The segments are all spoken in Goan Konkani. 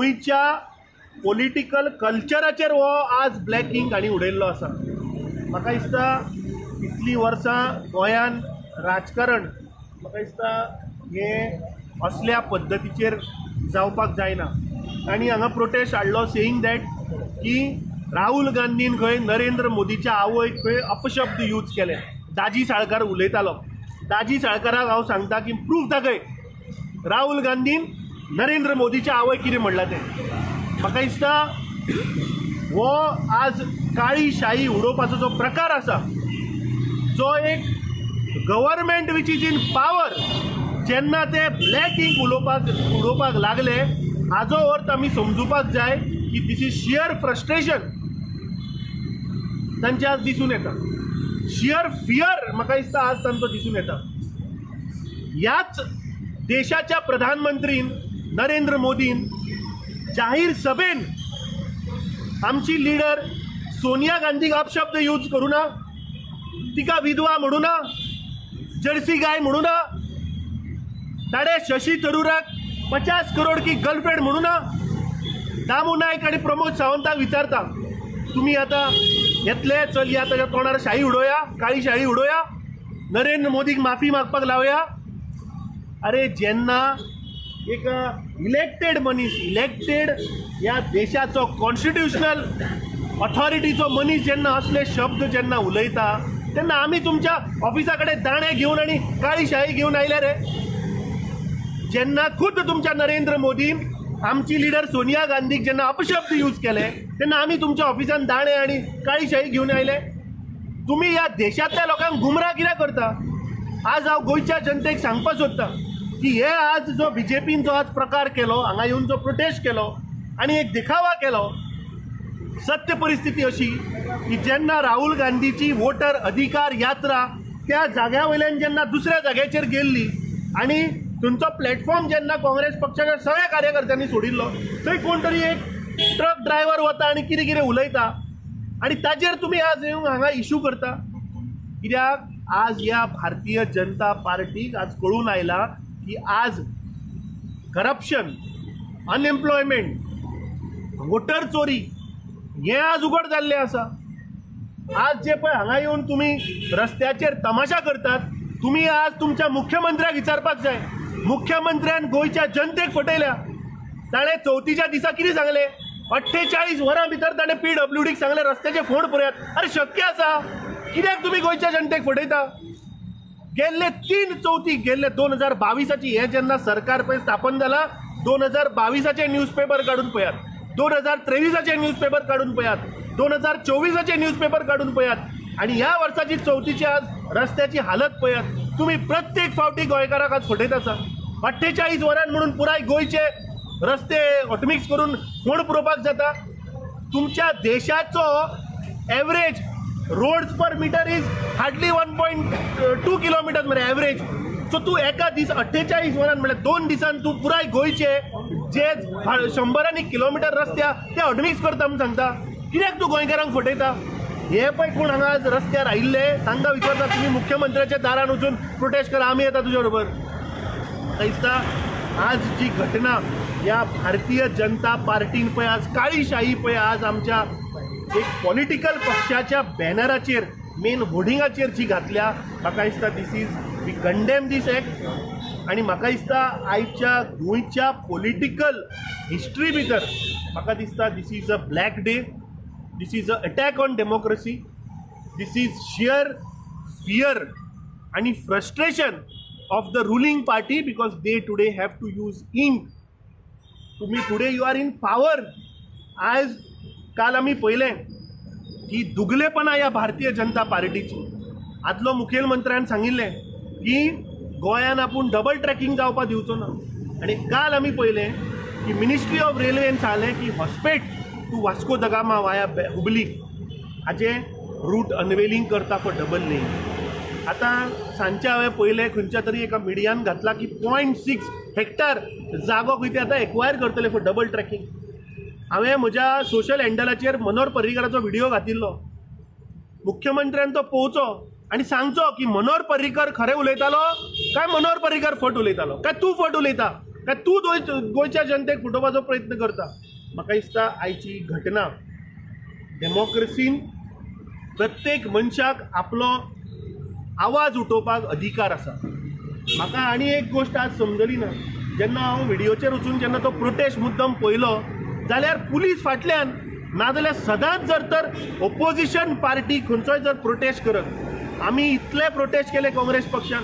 गोंयच्या पॉलिटिकल कल्चराचेर हो आज ब्लॅक इंक हांणी उडयल्लो आसा. म्हाका दिसता इतलीं वर्सां गोंयान राजकारण म्हाका दिसता हें असल्या पद्दतीचेर जावपाक जायना. आनी हांगा प्रोटेस्ट हाडलो सेईंग that की राहुल गांधीन खंय नरेंद्र मोदीच्या आवयक खंय अपशब्द यूज केले. दाजी साळकार उलयतालो, दाजी साळकाराक हांव सांगता की प्रूफ दाखय राहुल गांधीन नरेंद्र मोदीच्या आवयक कितें म्हणलां तें. म्हाका दिसता हो आज काळी शाही उडोवपाचो जो प्रकार आसा, जो एक government which is in power जेन्ना ते ब्लॅक इंक उडोवपाक लागले, हाजो अर्थ आमी समजुपाक जाय की this is shear frustration तांचे आज दिसून येता, शियर फियर म्हाका दिसता आज तांचो दिसून येता. ह्याच देशाच्या प्रधानमंत्रीन नरेंद्र मोदीन जाहीर सभेन आमची लिडर सोनिया गांधीक अपशब्द यूज करूं ना, तिका विधवा म्हणू ना, जर्सी गाय म्हणू ना, ताणें शशी थरूराक 50 करोड की गर्लफ्रेंड म्हणू ना. दामू नायक आनी प्रमोद सावंताक विचारता, तुमी आतां येतले, चल या ताच्या तोंडार शाही उडोवया, काळी शाही उडोवया, नरेंद्र मोदीक माफी मागपाक लावया. अरे जेन्ना एक इलेक्टेड मनीस, इलेक्टेड ह्या देशाचो कॉन्स्टिट्युशनल ऑथॉरिटीचो मनीस जेन्ना असले शब्द जेन्ना उलयता तेन्ना आमी तुमच्या ऑफिसा कडेन दाणे घेवन आनी काळी शाही घेवन आयल्या रे. जेन्ना खुद तुमच्या नरेंद्र मोदीन आमची लिडर सोनिया गांधीक जेन्ना अपशब्द यूज केले तेन्ना आमी तुमच्या ऑफिसान दाणे आनी काळी शाही घेवन आयले. तुमी ह्या देशांतल्या लोकांक गुमराह कित्याक करता? आज हांव गोंयच्या जनतेक सांगपाक सोदतां की हे आज जो बीजेपीन जो आज प्रकार केलो, हांगा येवन जो प्रोटेस्ट केलो आनी एक देखावा केलो, सत्य परिस्थिती अशी की जेन्ना राहुल गांधीची वोटर अधिकार यात्रा त्या जाग्या वयल्यान जेन्ना दुसऱ्या जाग्याचेर गेल्ली आनी थंयचो प्लॅटफॉर्म जेन्ना काँग्रेस पक्षाच्या सगळ्या कार्यकर्त्यांनी सोडिल्लो, थंय कोण तरी एक ट्रक ड्रायव्हर वता आनी कितें कितें उलयता आनी ताजेर तुमी आज येवन हांगा इशू करता. कित्याक आज ह्या भारतीय जनता पार्टीक आज कळून आयला की आज करप्शन, अनएम्प्लॉयमेंट, वोटर चोरी हें आज उगड जाल्लें आसा. आज जे पळय हांगा येवन तुमी रस्त्याचेर तमाशा करतात, तुमी आज तुमच्या मुख्यमंत्र्याक विचारपाक जाय. मुख्यमंत्र्यान गोंयच्या जनतेक फटयल्या. ताणें चवथीच्या दिसा कितें सांगलें? 48 वरां भितर ताणें PWDक सांगलें रस्त्याचे फोंड पुरयात. अरे शक्य आसा? कित्याक तुमी गोंयच्या जनतेक फटयता? गेल्ले 3 चवथी, गेल्ले 2022 हें जेन्ना सरकार पळय स्थापन जालां, 2022 न्यूजपेपर काडून पळयात, 2023 न्यूजपेपर काडून पळयात, 2024 न्यूजपेपर काडून पळयात आनी ह्या वर्साची चवथीची आज रस्त्याची हालत पळयात. तुमी प्रत्येक फावटी गोंयकाराक आज फटयत आसा. 48 वरां म्हणून पुराय गोंयचे रस्ते हॉटमिक्स करून फोंड पुरोवपाक जाता. तुमच्या देशाचो average roads per metre is hardly 1.2 kilometres मरे एवरेज. सो तूं एका दीस 48 वरां म्हळ्यार 2 दिसान तूं पुराय गोंयचे जे शंबरांनी किलोमिटर रस्ते ते हॉटमिक्स करता म्हूण सांगता. कित्याक तूं गोंयकारांक फटयता? हे पळय कोण हांगा आज रस्त्यार आयिल्ले तांकां विचारता तुमी मुख्यमंत्र्याच्या दारान वचून प्रोटेस्ट करा, आमी येता तुज्या बरोबर. म्हाका दिसता आज जी घटना ह्या भारतीय जनता पार्टीन पळय आज काळी शाही पळय आज आमच्या एक पॉलिटिकल पक्षाच्या बॅनराचेर मेन होर्डिंगाचेर जी घातल्या, म्हाका दिसता this is we condemn this act. आनी म्हाका दिसता आयच्या गोंयच्या पॉलिटिकल हिस्ट्री भितर म्हाका दिसता this is a black day, this is a attack on democracy, this is sheer fear आनी frustration of the ruling party because they today have to use ink. तुमी today you are in power. आयज काल आमी पळयलें की दुगलेपणा ह्या भारतीय जनता पार्टीची. आदलो मुखेलमंत्र्यान सांगिल्लें की गोंयान आपूण डबल ट्रॅकिंग जावपाक दिवचो ना, आनी काल आमी पळयलें की मिनिस्ट्री ऑफ रेल्वेन सांगलें की Hospet to Vasco da Gama via Hubli हाजें रूट अनवेलिंग करता फॉर डबल लेन. आतां सांजचें हांवें पळयलें खंयच्या तरी एका मिडियान घातला की 0.6 हेक्टर जागो खंय ते आतां एक्वायर करतले फॉर डबल ट्रॅकिंग. हांवें म्हज्या सोशल हँडलाचेर मनोहर पर्रीकाराचो व्हिडियो घातिल्लो. मुख्यमंत्र्यान तो पळोवचो आनी सांगचो की मनोहर पर्रीकर खरें उलयतालो काय मनोहर पर्रीकर फट उलयतालो, काय तूं फट उलयता? काय तूं गोंयच्या जनतेक फटोवपाचो प्रयत्न करता? म्हाका दिसता आयची घटना डेमोक्रेसीन प्रत्येक मनशाक आपलो आवाज उठोवपाक अधिकार आसा. म्हाका आनी एक गोश्ट आज समजली ना, जेन्ना हांव व्हिडियोचेर वचून जेन्ना तो प्रोटेस्ट मुद्दम पळयलो जाल्यार पुलीस फाटल्यान, नाजाल्यार सदांच जर तर ओपोजिशन पार्टी खंयचोय जर प्रोटेस्ट करत, आमी इतले प्रोटेस्ट केले काँग्रेस पक्षान,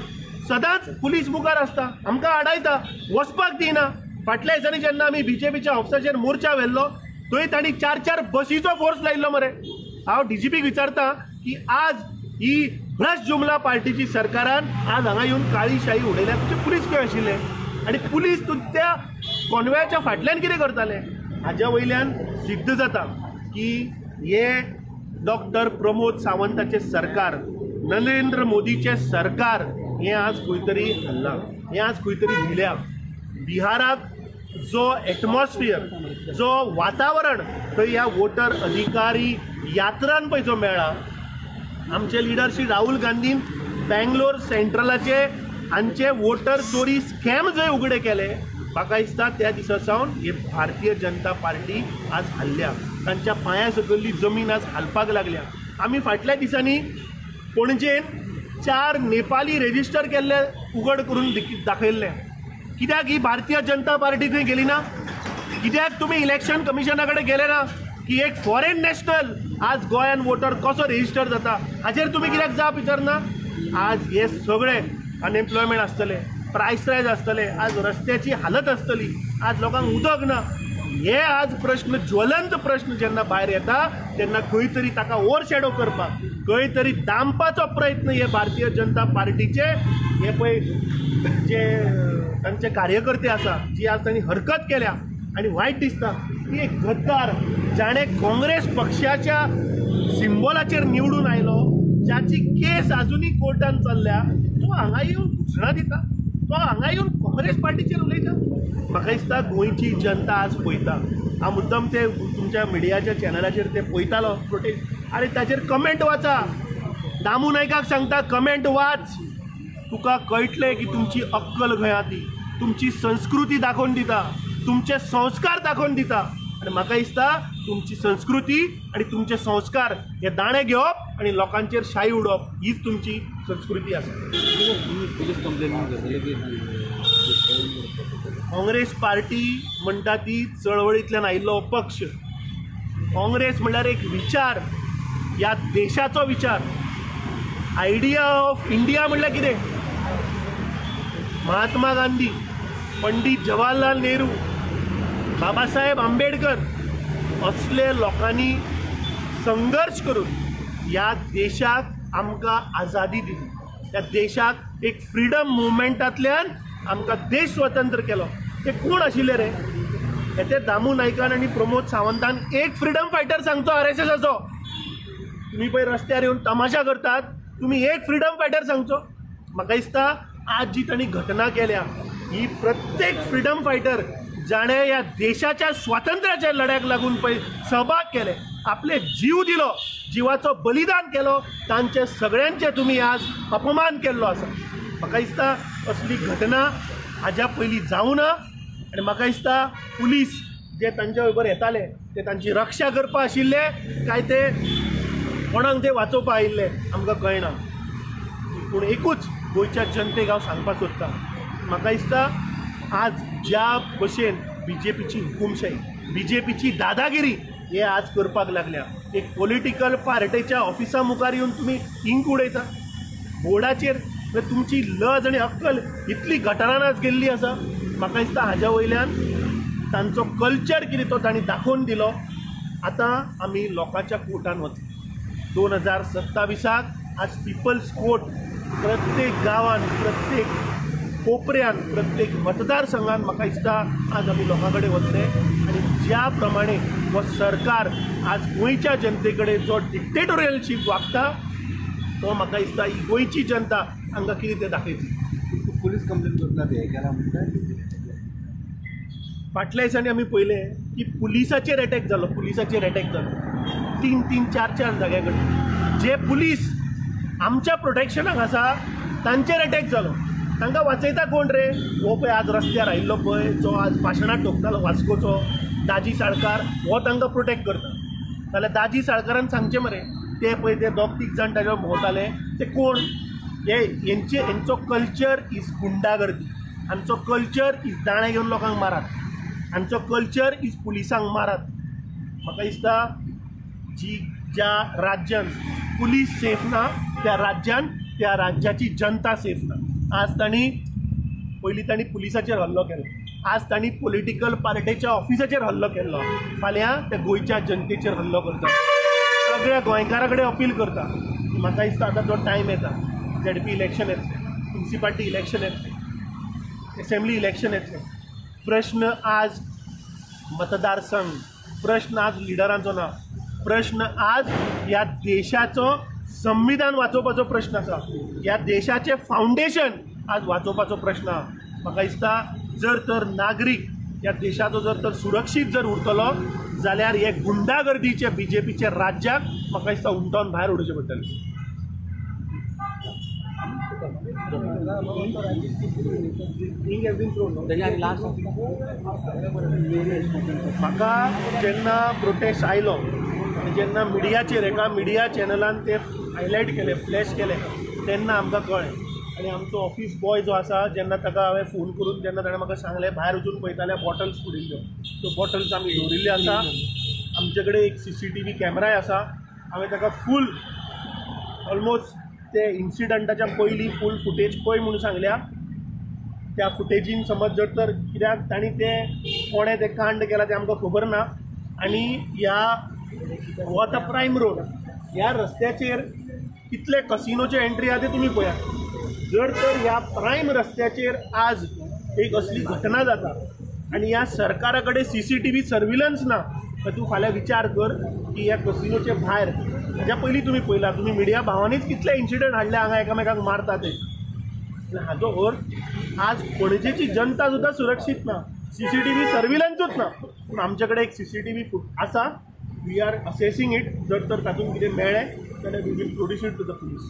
सदांच पुलीस मुखार आसता, आमकां आडायता, वचपाक दिना. फाटल्या दिसांनी जेन्ना आमी बीजेपीच्या ऑफिसाचेर मोर्चा व्हेल्लो थंय तांणी 4-4 बसीचो फोर्स लायिल्लो मरे. हांव डीजीपीक विचारता की आज ही भ्रश्ट जुमला पार्टीची सरकारान आज हांगा येवन काळी शाही उडयल्या, तुजे पुलीस खंय आशिल्ले आनी पुलीस तूं त्या कॉन्वॉयाच्या फाटल्यान कितें करताले? हाज्या वयल्यान सिद्ध जाता की हे डॉक्टर प्रमोद सावंताचें सरकार, नरेंद्र मोदीचें सरकार हें आज खंय तरी हल्लां, हें आज खंय तरी भिल्या. बिहाराक जो एटमॉस्फियर, जो वातावरण थंय ह्या वोटर अधिकारी यात्रान पळय जो मेळ्ळा, आमचे लिडर श्री राहुल गांधीन बेंगलोर सेंट्रलाचे हांचे वोटर चोरी स्कॅम जंय उगडे केले, म्हाका दिसता त्या दिसा सावन ही भारतीय जनता पार्टी आज हाल्ल्या, तांच्या पांया सकयल्ली जमीन आज हालपाक लागल्या. आमी फाटल्या दिसांनी पणजेन 4 नेपाली रेजिस्टर केल्ले उगड करून दाखयल्ले. कित्याक ही भारतीय जनता पार्टी थंय गेली ना? कित्याक तुमी इलेक्शन कमिशना कडेन गेले ना की एक फॉरेन नॅशनल आज गोंयान वोटर कसो रेजिस्टर जाता हाचेर तुमी कित्याक जाप विचारना? आज हे सगळे अनएम्प्लॉयमेंट आसतले, प्रायस रायज आसतले, आज रस्त्याची हालत आसतली, आज लोकांक उदक ना. हे आज प्रश्न, ज्वलंत प्रश्न जेन्ना भायर येता तेन्ना खंय तरी ताका ओवरशॅडो करपाक, खंय तरी दामपाचो प्रयत्न हे भारतीय जनता पार्टीचे हे पळय जे तांचे कार्यकर्ते आसा जी आज तांणी हरकत केल्या. आनी वायट दिसता की एक गद्दार जाणें काँग्रेस पक्षाच्या सिम्बॉलाचेर निवडून आयलो, जाची केस आजुनूय कोर्टान चल्ल्या, तो हांगा येवन घोशणा दिता, तो हांगा येवन काँग्रेस पार्टीचेर उलयता. म्हाका दिसता गोंयची जनता आज पळयता. हांव मुद्दम ते तुमच्या मिडियाच्या चॅनलाचेर ते पळयतालो प्रोटेस्ट, आनी ताचेर कमेंट वाचा. दामू नायकाक सांगता कमेंट वाच, तुका कळटलें की तुमची अक्कल खंय आहा ती, तुमची संस्कृती दाखोवन दिता, तुमचे संस्कार दाखोवन दिता. आनी म्हाका दिसता तुमची संस्कृती आनी तुमचे संस्कार हे दाणे घेवप आनी लोकांचेर शाही उडोवप हीच तुमची संस्कृती आसा. काँग्रेस पार्टी म्हणटा ती चळवळींतल्यान आयिल्लो पक्ष. काँग्रेस म्हणल्यार एक विचार, ह्या देशाचो विचार. आयडिया ऑफ इंडिया म्हणल्यार कितें? महात्मा गांधी, पंडित जवाहरलाल नेहरू, बाबासाहेब आंबेडकर असले लोकांनी संघर्श करून ह्या देशाक आमकां आझादी दिली. ह्या देशाक एक फ्रिडम मुवमेंटांतल्यान आमकां देश स्वतंत्र केलो. ते कोण आशिल्ले रे? हे ते दामू नायकान आनी प्रमोद सावंतान एक फ्रिडम फायटर सांगचो आरएसएसाचो. तुमी पळय रस्त्यार येवन तमाशा करतात, तुमी एक फ्रिडम फायटर सांगचो. म्हाका दिसता आज जी तांणी घटना केल्या ही प्रत्येक फ्रिडम फायटर जाणें ह्या देशाच्या स्वातंत्र्याच्या लढ्याक लागून पळय सहभाग केले, आपले जीव दिलो, जिवाचो बलिदान केलो, तांचे सगळ्यांचे तुमी आज अपमान केल्लो आसा. म्हाका दिसता असली घटना हाज्या पयलीं जावना. आनी म्हाका दिसता पुलीस जे तांच्या बरोबर येताले ते तांची रक्षा करपा आशिल्ले काय ते कोणाक ते वाचोवपा आयिल्ले आमकां कळना. पूण एकूच गोंयच्या जनतेक हांव सांगपाक सोदतां, म्हाका दिसता आज ज्या भशेन बीजेपीची हुकुमशाही, बीजेपीची दादागिरी हे आज करपाक लागल्या. एक पॉलिटिकल पार्टीच्या ऑफिसा मुखार येवन तुमी इंक उडयता बोर्डाचेर, तुमची लज आनी अक्कल इतली गटारान आज गेल्ली आसा. म्हाका दिसता हाज्या वयल्यान तांचो कल्चर कितें तो तांणी दाखोवन दिलो. आतां आमी लोकांच्या कोर्टान वतले. 2027 आज पिपल्स कोर्ट प्रत्येक गांवान, प्रत्येक कोपऱ्यान, प्रत्येक मतदारसंघान म्हाका दिसता आज आमी लोकां कडेन वतले. आनी ज्या प्रमाणे हो सरकार आज गोंयच्या जनते कडेन जो डिक्टेटोरियलशीप वागता तो म्हाका दिसता ही गोंयची जनता हांकां कितें तें दाखयतली. पुलीस कंप्लेन करना ते केला म्हणटा. फाटल्या दिसांनी आमी पळयलें की पुलिसाचेर एटॅक जालो, पुलिसाचेर एटॅक जालो 3-3, 4-4 जाग्या कडेन. जे पुलीस आमच्या प्रोटेक्शनाक आसा तांचेर एटॅक जालो. तांकां वाचयता कोण रे? हो पळय आज रस्त्यार आयिल्लो पळय जो आज भाशणां ठोकतालो वास्कोचो दाजी साळकार, हो तांकां प्रोटेक्ट करता. जाल्यार दाजी साळकारान सांगचें मरे, ते पळय ते दोग तीग जाण ताज्यावर भोंवताले ते कोण? हे हेंचे हेंचो कल्चर is गुंडागर्दी, हांचो कल्चर is दाणे घेवन लोकांक मारात, हांचो कल्चर is पुलिसांक मारात. म्हाका दिसता जी ज्या राज्यान पुलीस सेफ ना त्या राज्यान त्या राज्याची जनता सेफ ना. आज तांणी पयलीं तांणी पुलिसाचेर हल्लो केलो, आज तांणी पॉलिटिकल पार्टेच्या ऑफिसाचेर हल्लो केल्लो, फाल्यां ते गोंयच्या जनतेचेर हल्लो करता. सगळ्या गोंयकारां कडेन अपील करता की म्हाका दिसता आतां जो टायम येता, झेडपी इलेक्शन येतलें, म्युनिसिपालिटी इलेक्शन येतलें, एसेंब्ली इलेक्शन येतलें, प्रश्न आज मतदारसंघ, प्रश्न आज लिडरांचो ना, प्रश्न आज ह्या देशाचो संविधान वाचोवपाचो प्रश्न आसा, ह्या देशाचें फावंडेशन आज वाचोवपाचो प्रश्न आसा. म्हाका दिसता जर तर नागरीक ह्या देशाचो जर तर सुरक्षीत जर उरतलो जाल्यार हे गुंडागर्दीचे बीजेपीचे राज्याक म्हाका दिसता उमटावन भायर उडोवचें पडटलें. म्हाका जेन्ना प्रोटेस्ट आयलो आनी जेन्ना मिडियाचेर एका मिडिया चॅनलान ते हायलायट केले, फ्लॅश केले, तेन्ना आमकां कळ्ळें. आनी आमचो ऑफीस बॉय जो आसा, जेन्ना ताका हांवें फोन करून जेन्ना ताणें म्हाका सांगलें, भायर वचून पळयता जाल्यार बॉटल्स पडिल्ल्यो, त्यो बॉटल्स आमी दवरिल्ल्यो आसा. आमचे कडेन एक CCTV कॅमेराय आसा. हांवें ताका फूल ऑलमोस्ट ते इन्सिडंटाच्या पयलीं फूल फुटेज पळय म्हणून सांगल्या. त्या फुटेजीन समज जर तर कित्याक तांणी ते कोणें तें कांड केलां तें आमकां खबर ना. आनी ह्या हो आतां प्रायम रोड, ह्या रस्त्याचेर कितले कसिनोचे एंट्री आहा ते तुमी पळयात. जर तर ह्या प्रायम रस्त्याचेर आज एक असली घटना जाता आनी ह्या सरकारा कडेन CCTV surveillance ना, तर तूं फाल्यां विचार कर की ह्या कसिनोचे भायर हाज्या पयलीं तुमी पळयला, तुमी मिडिया भावांनीच कितले इन्सिडंट हाडले हांगा एकामेकांक मारता ते. हाजो अर्थ आज पणजेची जनता सुद्दां सुरक्षीत ना, CCTV सर्विलन्सूच ना. पूण आमचे कडेन एक CCTV आसा, we are assessing it. जर तर तातूंत कितें मेळ्ळें जाल्यार we will produce it to the police.